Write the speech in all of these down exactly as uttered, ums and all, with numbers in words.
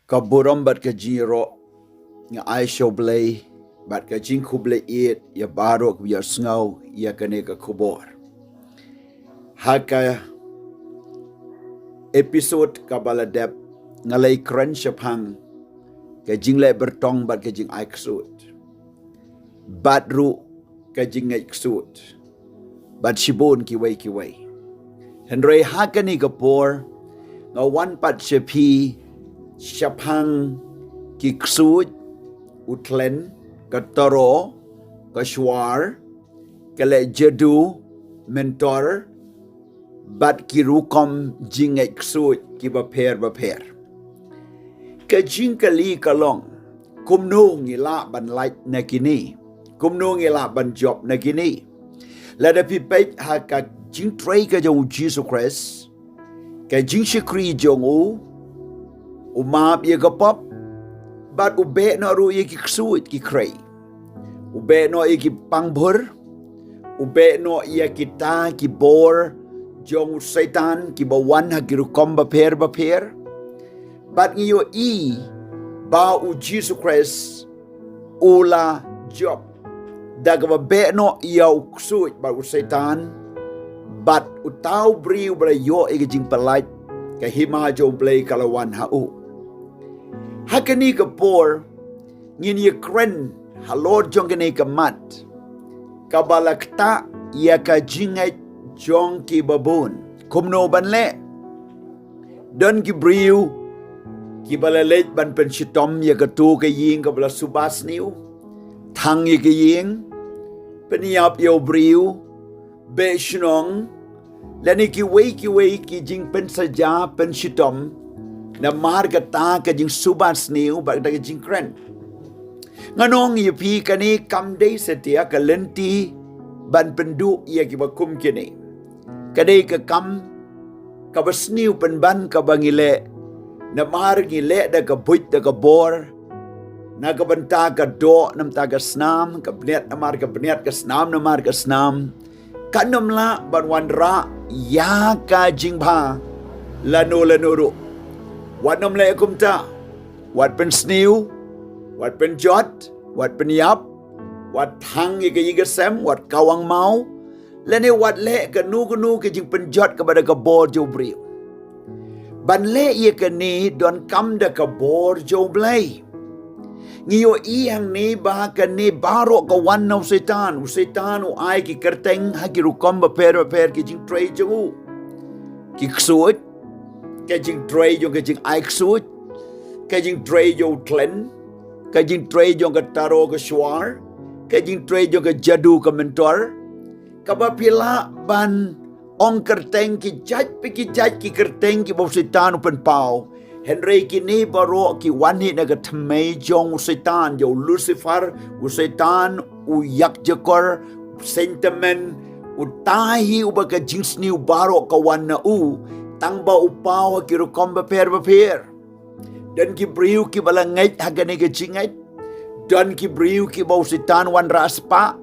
Ka burom bad ka jingïaroh nga ai sha U Blei bad ka jingkhublei ïa baroh kiba ïohsngew ïa kane ka khubor. Ha ka episode kaba la dep nga la ïakren shaphang ka jingleh byrtong bad ka jingai ksuid bad ruh ka jingngeit ksuid bad shibun kiwei kiwei. Hynrei ha kane ka por nga wan pat sha phi shaphang ki ksuid, u tlen, ka taro, ka shwar, ka leh jadu, mentor, bad ki rukom jingngeit ksuid kiba pher bapher. Ka jingkylli ka long, kumno ngi lah ban lait na kine? Kumno ngi lah ban jop na kine? Lada phi peit ha ka jingtrei ka jong U Jisu Khrist, ka jingshakri jong u, u map ïa ka pop bad u beh noh ruh ïa ki ksuid ki khrei. U beh noh ïa ki pangbor, u beh noh ïa kita ki bor jong u Soitan kiba wan ha ki rukom bapher bapher. Bad ngi ïohi ba U Jisu Khrist u la jop da kaba beh noh ïa u ksuid bad u Soitan, bad uta u briew ba la ïoh ïa ka jingpyllait, ka hima jong U Blei ka la wan ha u. Ha kane ka por ngin ïakren halor jong kane ka mat kaba la ktah ïa ka jingngeit jong kiba bun. Kumno ban leh? Don ki briew kiba la leit ban pynshitom ïa kato ka ïing kaba la suba sniew, thang ïa ka ïing, pynïap ïa u briew, beh shnong, lane kiwei kiwei ki jingpynsaja pynshitom namar kata ka jingsuba sniew bad kata ka jingkren. Ngan ong ïa phi, kane kam dei satia ka lynti ban pynduh ïa kiba kum kine. Ka dei ka kam kaba sniew pynban kaba ngi leh, namar ngi leh da ka buit da ka bor, na ka bynta ka doh namar ka snam, ka bniat namar ka bniat, ka snam namar ka snam. Kan ym lah ban wanrah ïa ka jingbha lano lano ruh. Wat nym leh kumta. Wat pynsniew, wat pynjot, wat pynïap, wat thang ïa ka ïing ka sem, wat kawang maw, lane wat leh kano kano ka jingpynjot kaba da ka bor jong u briew. Ban leh ïa kane donkam da ka bor jong U Blei. Ngi ïohi hangne ba kane baroh ka wan na u Soitan. U Soitan u ai ki kyrteng ha ki rukom bapher bapher ki jingtrei jong u. Ki ksuid, ka jingtrei jong ka jingai ksuid, ka jingtrei jong u tlen, ka jingtrei jong ka taro ka shwar, ka jingtrei jong ka jadu ka mentor. Kaba phi lah ban ong kyrteng ki jait pa ki jait ki kyrteng kiba u Soitan u pynpaw. Hynrei kine baroh ki wan hi na ka thymmei jong u Soitan, jong u Lucifer, u Soitan u ïakjakor, u sentiment, uta hi uba ka jingsniew baroh ka wan na u, tang ba u paw ha ki rukom bapher bapher. Don ki briew kiba la ngeit ha kane ka jingngeit. Don ki briew kiba u Soitan wanrah spah,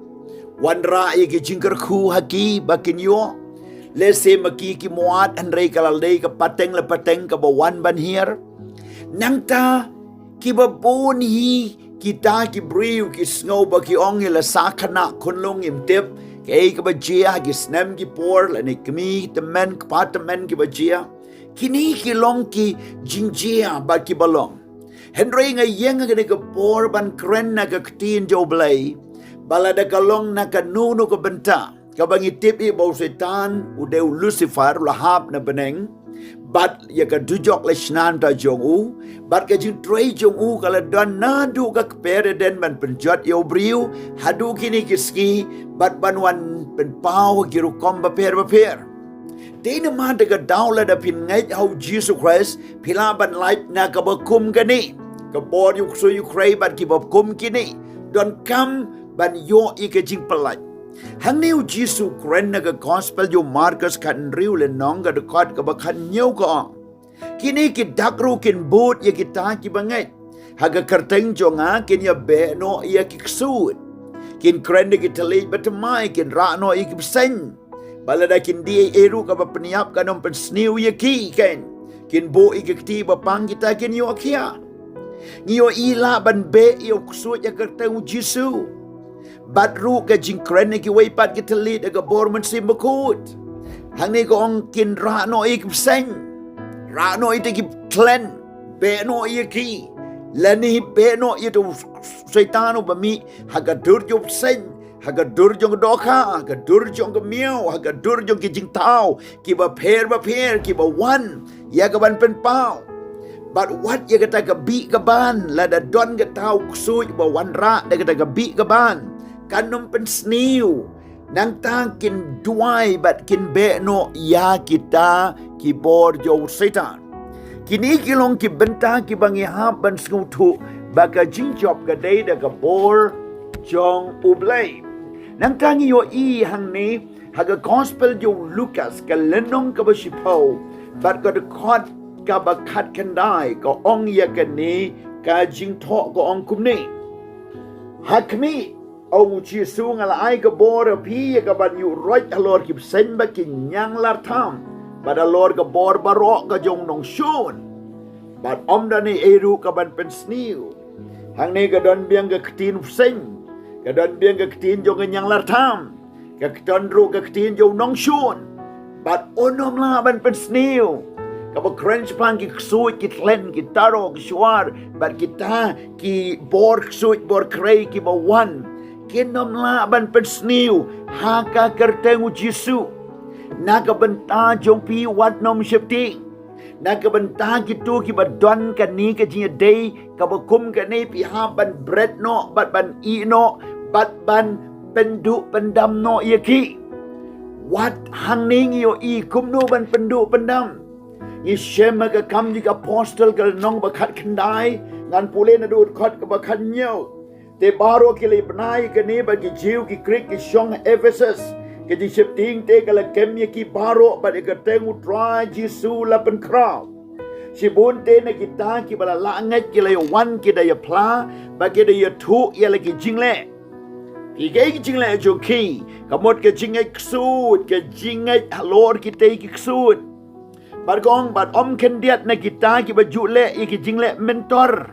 wanrah ïa ki jingkyrkhu ha ki ba kin ïoh. Lehse ma ki ki muat, hynrei ka la dei ka pateng la pateng kaba wan ban hiar. Nangta kiba bun hi kita ki briew ki sngew ba ki ong, ïa la sah khynnah khunlung ngim tip kaei kaba jia ha ki snem ki por, lane kmie tymmen kpa tymmen kiba jia. Kine ki long ki jingjia bad kiba long. Hynrei nga ïeng ha kane ka por ban kren na ka ktien jong U Blei ba lada ka long na kano kano ka bynta kaba ngi tip hi ba u Soitan u dei u Lucifer, u la hap na bneng, bad ïa ka dujok la shna na bynta jong u, bad ka jingtrei jong u ka la don naduh ka kper Eden ban pynjot ïa u briew haduh kine ki sngi, bad ban wan pynpaw ha ki rukom bapher bapher. Dei namar kata ka daw lada phin ngeit ha u Jisu Khrist, phi lah ban lait na kaba kum kane. Ka bor ïa u ksuid ïa u khrei bad kiba kum kine, donkam ban ïoh ïa ka jingpyllait. Hangne u Jisu u kren na ka Gospel jong u Markos khathynriew lynnong, ka dkhot kaba khathynñiew, ka ong: Kine ki dak ruh kin bud ïa kita kiba ngeit. Ha ka kyrteng jong nga kin ïa beh noh ïa ki ksuid. Kin kren da ki thylliej bathymmai, kin rah noh ïa ki bseiñ. Bad lada kin die ei ei ruh kaba pynïap kan ym pynsniew ïa ki, keiñ kin buh ïa ki kti ba pang, kita kin ïoh khia. Ngi ïohi lah ban beh ïa u ksuid ha ka kyrteng u Jisu. Bad ruh ka jingkren ïa kiwei pat ki thylliej da ka bor Mynsiem Bakhuid. Hangne ka ong kin rah noh ïa ki bseiñ. Rah noh ïa ki thlen. Beh noh ïa ki. Lane beh noh ïa u Soitan uba mih ha ka dur jong u bseiñ, ha ka dur jong ka dohkha, ha ka dur jong ka miaw, ha ka dur jong ki jingthaw kiba pher bapher kiba wan ïa ka ban pynpaw. Bad wat ïa kata ka bih ka ban, lada don kata u ksuid ba wanrah da kata ka bih ka ban, kan ym pynsniew. Nangta kin duwai bad kin beh noh ïa kita ki bor jong u Soitan. Kine ki long ki bynta kiba ngi hap ban sngewthuh ba ka jingjop ka dei da ka bor jong U Blei. Nangta ngi ïohi hangne ha ka Gospel jong u Lukas ka lynnong kaba shiphew bad ka dkhot kaba khatkhyndai ka ong ïa kane ka jingthoh, ka ong kumne: Ha khmih, ong u Jisu, nga la ai ka bor ha phi ïa ka ban ïuh roit halor ki bseiñ bad ki ñianglartham bad halor ka bor baroh ka jong u nongshun. Bad ym don ei ei ruh ka ban pynsniew. Hangne ka don biang ka ktien bseiñ, ka don biang ka ktien jong ka ñianglartham, ka don ruh ka ktien jong u nongshun. Bad un ym lah ban pynsniew. Kaba kren shaphang ki ksuid, ki thlen, ki taro, ki shuar bad kita ki bor ksuid bor khrei kiba wan, kin ym lah ban pynsniew ha ka kyrteng u Jisu. Na ka bynta jong phi wat nym sheptieng. Na ka bynta kito kiba don kane ka jingïadei kaba kum kane, phi hap ban bret noh bad ban ïeh noh bad ban pynduh pyndam noh ïa ki. Wat hangne ngi ïohi kumno ban pynduh pyndam. Ngi shem ha ka Kam jong ki Apostol ka lynnong ba khatkhyndai, ngan pule naduh dkhot kaba khathynñiew. Te baroh ki la ïa bnai ïa kane bad ki Jiw ki Grik ki shong ha Ephesus. Ka jingsheptieng te ka la kem ïa ki baroh bad ïa ka kyrteng u Trai Jisu la pynkhraw. Shibun te na kita kiba la lah ngeit ki la ïa wan, ki da ïa phla bad ki da ïathuh ïa la ki jingleh. Ki kei ki jingleh jong ki, ka mut ka jingngeit ksuid, ka jingngeit halor kitei ki ksuid. Bad ka ong, bad ym khyndiat na kita kiba ju leh ïa ki jingleh mentor,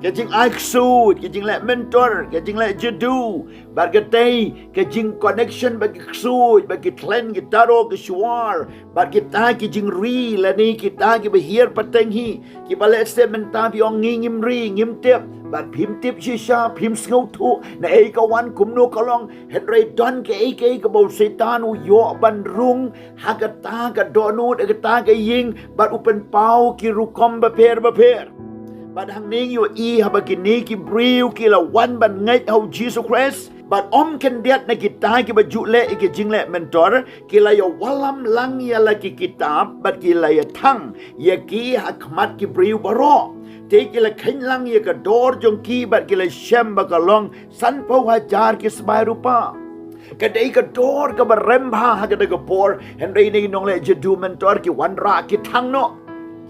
ka jingai ksuid, ka jingleh mentor, ka jingleh jadu, bad katei ka jingconnection bad ki ksuid, bad ki thlen, ki taro, ki shuar, bad kita ki jingri lane kita kiba hiar pateng hi, kiba lehse mynta phi ong ngi ngim ri, ngim tip, bad phim tip shisha, phim sngewthuh na ei ka wan, kumno ka long. Hynrei don kaei kaei kaba u Soitan u ïoh ban rung ha kata ka dohnud, ha kata ka ïing, bad u pynpaw ki rukom bapher bapher. Bad hangne ngi ïohi haba kine ki briew ki la wan ban ngeit ha u Jisu Khrist, bad ym khyndiat na kita kiba ju leh ïa ki jingleh mentor, ki la ïa wallam lang ïa la ki kitab bad ki la ïa thang ïa ki ha khmat ki briew baroh. Te ki la kheiñ lang ïa ka dor jong ki bad ki la shem ba ka long sanphew hajar ki sbai rupa. Ka dei ka dor kaba rem bha ha kata ka por. Hynrei kine ki nongleh jadu mentor ki wanrah, ki thang noh.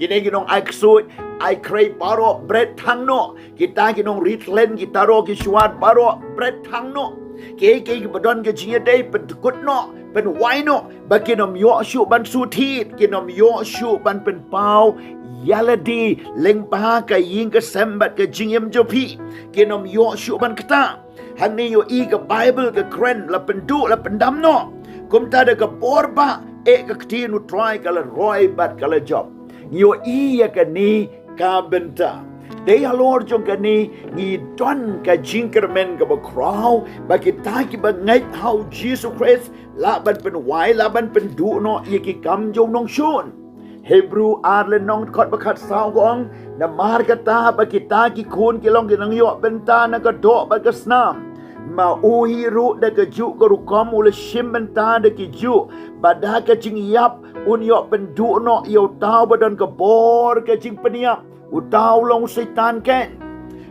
Kine ki nongai ksuid, ai khrei baroh, bret thang noh. Kita ki nongri thlen, ki taro, ki shuar baroh, bret thang noh. Kiei kiei kiba don ka jingïadei, pyndkut noh, pynwai noh, ba kin ym ïoh shuh ban shu thied, kin ym ïoh shuh ban pynpaw ïa lade lyngba ka ïing ka sem bad ka jingim jong phi. Kin ym ïoh shuh ban ktah. Hangne ïohi ka Baibl ka kren, la pynduh, la pyndam noh. Kumta da ka bor bah, eh, ka ktien u Trai ka la roi bad ka la jop. Ngi ïohi ïa kane ka bynta. Dei halor jong kane ngi don ka jingkyrmen kaba khraw ba kita kiba ngeit ha u Jisu Khrist lah ban pynwai, lah ban pynduh noh ïa ki kam jong u nongshun. Hebru ar lynnong dkhot ba khatsaw ka ong, namar kata ba kita ki khun ki long ki nongïoh bynta na ka doh bad ka snam. Ma u hi ruh da kajuh ka rukom u la shim bynta da kijuh, ba da ka jingïap un ïoh pynduh noh ïa uta uba don ka bor ka jingpynïap. Uta u long u Soitan keiñ.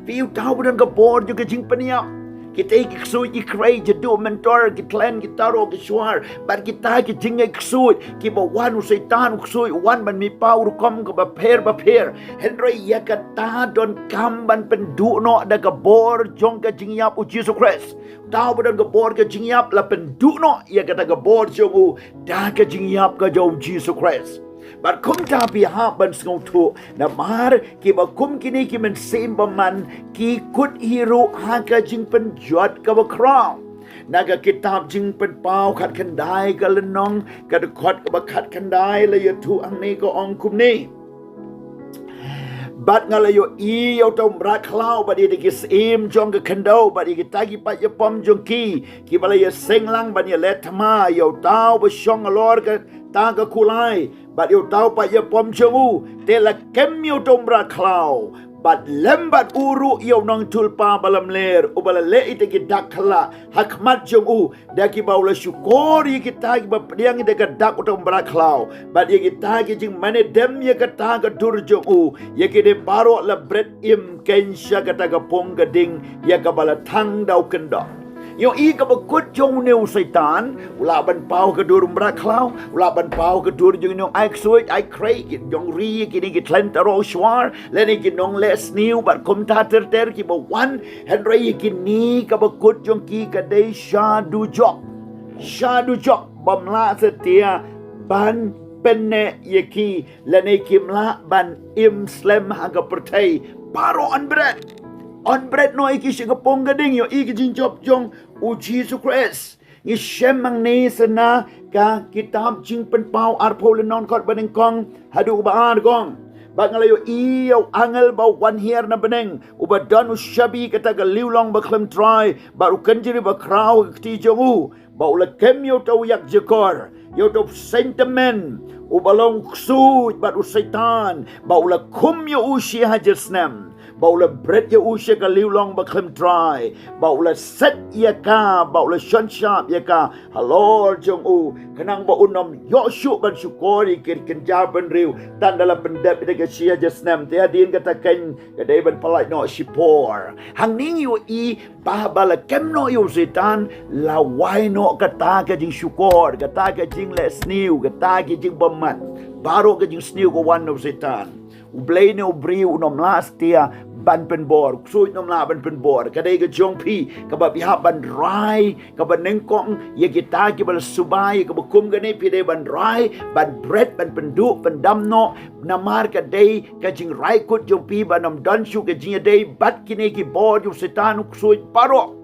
Phi, uta uba don ka bor jong ka jingpynïap. Kitei ki ksuid, ki khrei, jadu mentor, ki thlen, ki taro, ki shuar, bad kita ki jingngeit ksuid kiba wan, u Soitan u ksuid u wan ban mih paw rukom kaba pher bapher. Hynrei ïa kata donkam ban pynduh noh da ka bor jong ka jingïap u Jisu Khrist. Uta uba don ka bor ka jingïap la pynduh noh ïa kata ka bor jong u da ka jingïap ka jong u Jisu Khrist. Bad kumta phi hap ban sngewthuh, namar kiba kum kine ki mynsiem bymman ki kut hi ruh ha ka jingpynjot kaba khraw. Na ka kitab Jingpynpaw khatkhyndai ka lynnong, ka dkhot kaba khatkhyndai la ïathuh hangne, ka ong kumne: Bad nga la ïohi ïa uta u mrad khlaw bad ïa ki syiem jong ka khyndew bad ïa kita ki paid ïapom jong ki, kiba la ïaseng lang ban ïaleh thma ïa uta uba shong halor kata ka kulai, bad ïa uta u paid ïapom jong u. Te la kem ïa uta u mrad khlaw, bad lem bad u ruh ïa u nongïathuhlypa balamler, uba la leh ïa kita ki dak khyllah ha khmat jong u, da kiba u la shukor ïa kita kiba pdiang da ka dak uta u mrad khlaw, bad ïa kita ki jingmane dem ïa kata ka dur jong u, ïa kine baroh la bret im keiñ sha kata ka pung ka ding ïa kaba la thang da u kyndok. Ïohi kaba kut jong une u Soitan, u lah ban paw ka dur u mrad khlaw, u lah ban paw ka dur jong u nongai ksuid, ai khrei, ki nongri, kine ki thliew taro shwar, lane ki nongleh sniew bad kumta ter ter kiba wan, hynrei ïa kine kaba kut jong ki ka dei sha dujok. Sha dujok, bym lah satia ban pynneh ïa ki, lane kim lah ban im slem ha ka pyrthei. Baroh yn bret. Yn bret noh ïa ki sha ka pung ka ding, ïohi ka jingjop jong U Jisu Khrist. Ngi shem hangne sa na ka kitab Jingpynpaw arphew lynnong, dkhot banyngkong haduh ba ar, ka ong: Bad nga la ïohi ïa u angel ba u wan hiar na bneng, uba don u shabi kata ka liwlong bakhlem trai, bad u kynjri bakhraw ha ka kti jong u, ba u la kem ïa uta u ïakjakor, ïa uta u seiñ tymmen, uba long u ksuid bad u Soitan, ba u la khum ïa u shi hajar snem, ba u la bret ïa u sha ka liwlong bakhlem trai, ba u la set ïa ka, ba u la shon shap ïa ka halor jong u, khnang ba un ym ïoh shuh ban shukor ïa ki kynja bynriew, tang da la pyndep ïa ka shi hajar snem. Te hadien kata keiñ ka dei ban pyllait noh shipor. Hangne ngi ïohi ba haba la kem noh ïa u Soitan, la wai noh kata ka jingshukor, kata ka jingleh sniew, kata ka jingbymman. Baroh ka jingsniew ka wan na u Soitan. U Blei ne u briew un ym lah satia ban pynbor, u ksuid un ym lah ban pynbor. Ka dei ka jong phi kaba phi hap ban rai kaba nyngkong ïa kita kiba la suba ïa kaba kum kane. Phi dei ban rai, ban bret, ban pynduh, ban pyndam noh. Namar ka dei ka jingrai kut jong phi ban ym don shuh ka jingïadei bad kine ki bor jong u Soitan u ksuid baroh.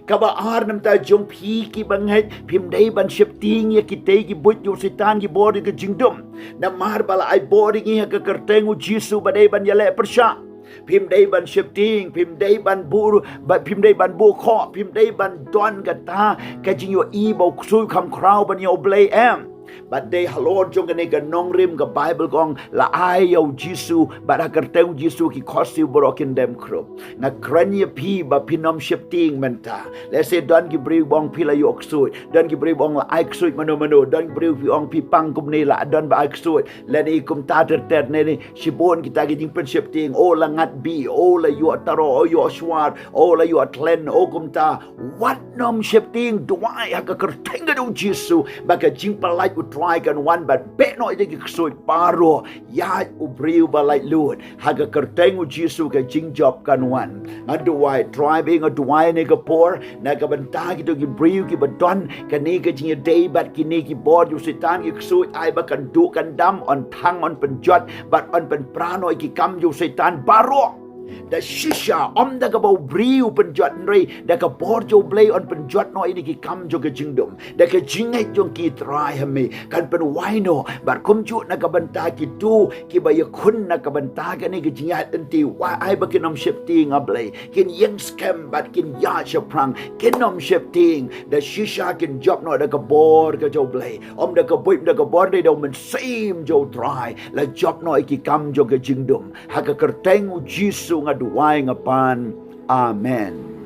Kaba ar, na ka bynta jong phi kiba ngeit, phim dei ban sheptieng ïa kitei ki buit jong u Soitan, ki bor jong ka jingdum. Namar ba la ai bor ïa ngi ha ka kyrteng u Jisu ba dei ban ïaleh pyrshah. Phim dei ban sheptieng, phim dei ban bur, ba phim dei ban buh khoh, phim dei ban don kata ka jingïohi ba u ksuid kham khraw ban ïa U Blei, em. Bad dei halor jong kane ka nongrim ka Baibl ka ong, la ai ïa u Jisu, bad ha ka kyrteng u Jisu ki khohsiew baroh kin dem khrup. Nga kren ïa phi ba phin ym sheptieng mynta. Lehse don ki briew ba ong phi la ïoh ksuid, don ki briew ba ong la ai ksuid mano mano, don ki briew phi ong phi pang kumne la don ba ai ksuid. Lane kumta ter ter ne ne, shibun kita ki jingpynsheptieng, o la ngat bih, o la ïoh taro, o ïoh shwar, o la ïoh thliew, o kumta. Wat nym sheptieng, duwai ha ka kyrteng ka jong u Jisu ba ka jingpyllait u Trai kan wan bad beh noh ïa ki ksuid baroh. Ïa u briew ba laitluid, ha ka kyrteng u Jisu ka jingjop kan wan. Nga duwai, Trai, ba nga duwai ne ka por na ka bynta kito ki briew kiba don kane ka jingïadei bad kine ki bor jong u Soitan, ki ksuid, ai ba kan duh kan dam, yn thang, yn pynjot bad yn pynpra noh ïa ki kam jong u Soitan baroh. Da shisha, ym da kaba u briew u pynjot, hynrei da ka bor jong u Blei yn pynjot noh ïa ki kam jong ka jingdum. Da ka jingngeit jong ki, Trai, ha me kan pynwai noh. Bad kumjuh na ka bynta kito kiba ïakhun na ka bynta kane ka jingïaid lynti, wat ai ba kin ym sheptieng, A Blei. Kin ïeng skhem bad kin ïaid shaphrang, kin ym sheptieng. Da shisha kin jop noh da ka bor ka jong u Blei. Ym da ka buit, ym da ka bor, hynrei da u Mynsiem jong u Trai la jop noh ïa ki kam jong ka jingdum. Ha ka kyrteng u Jisu nga duwai, nga pan. Amen.